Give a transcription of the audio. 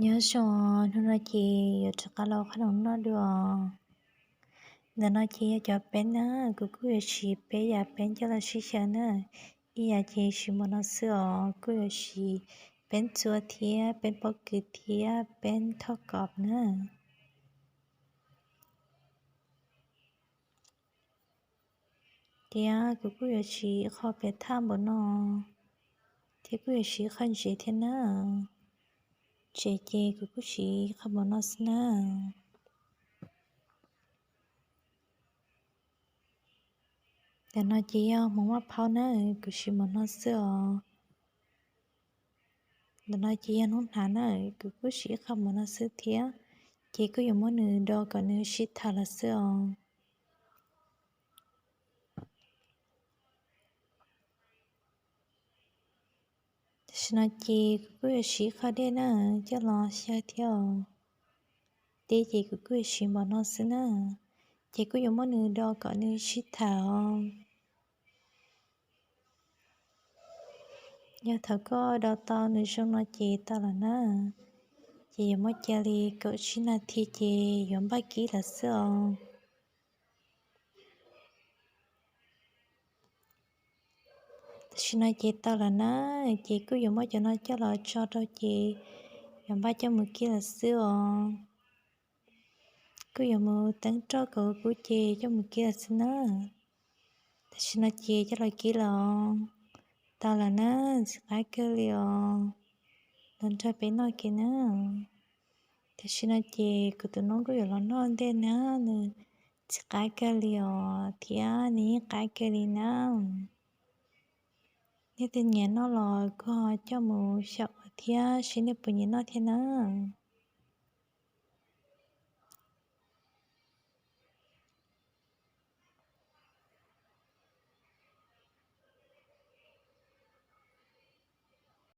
Nyob zoo, hnub no ces yuav rov qab los qhov no noj dua. Ntawm no ces yog cov peeb na, kuv kuj yuav siv peb yam peeb coj los sib xyaw na. Ib yam ces siv npaum no xwb os, kuj yuav siv peeb txua thiab peeb pob kws thiab peeb thoj kom na. Thiab kuv kuj yuav siv qho piav thaj npaum no, thiab kuj yuav siv qho ntsev thiab na. Ntsev ces kuv kuj siv qho npaum no xwb na. Ntawm no ces yog hmoov maj phaub na, kuv siv npaum no xwb os. Ntawm no ces yog noob hnav na, kuv kuj siv ib qho npaum no xwb thiab. Ces kuj yuav muab nws do kom nws sib tham los xwb os. Tam sim no ces kuv kuj yuav siv qho dej na coj los xyaw thiab os. Dej ces kuv kuj yuav siv npaum no xwb na. Ces kuj yuav muab nws do kom nws sib tham os. Yog thaum koj do tau nws zoo no ces tau lawm na. Ces yuav muab cia li kaum tsib nas this ces yuav npaj kib lawm xwb os. Tam sim no ces tau lawm na, ces kuj yuav muab cov no coj los tso rau ces yuav npaj coj mus kib lawm xwb os. Kuj yuav mus teeb roj kom kub ces coj mus kib lawm xwb na. Tam sim no ces coj los kib lawm. Tau lawm na, ntxim qab kawg li os. Los nrog peb noj kiag na. Tam sim no ces kuv tus noob kuj yuav los noj ntej na, nws ntxim qab kawg li os thiab nws yeej qab kawg li na. Nej tej nyiam noj los kuj ho coj mus xyaum thiab seb nej puas nyiam noj thiab na.